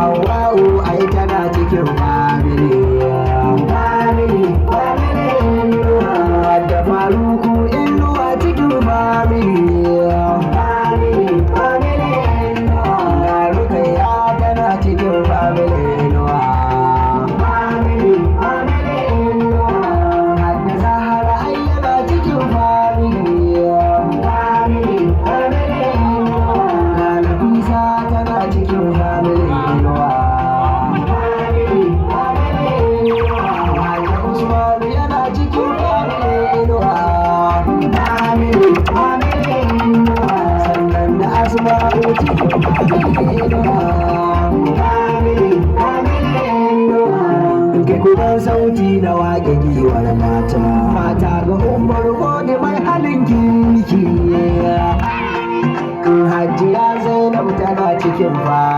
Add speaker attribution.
Speaker 1: Hawwa'u ai tana cikin family. Family, family Inuwa. Da Faruku Inuwa cikin family. Family, family Inuwa. Ga Rukayya tana cikin family Inuwa. Family, family Inuwa. Hadda Zahara ai yana cikin family. Family, family Inuwa. Ga Nafisa tana cikin family Inuwa. Family, family Inuwa. Hajji Usman yana cikin family Inuwa. Family, family Inuwa. Sannan da Asma'u cikin family Inuwa. Family, family Inuwa. Ke kudan sauti na waƙe giwar mata. Mata ga Umar Gode mai halin kirki. Hajiya Zainab tana cikin fa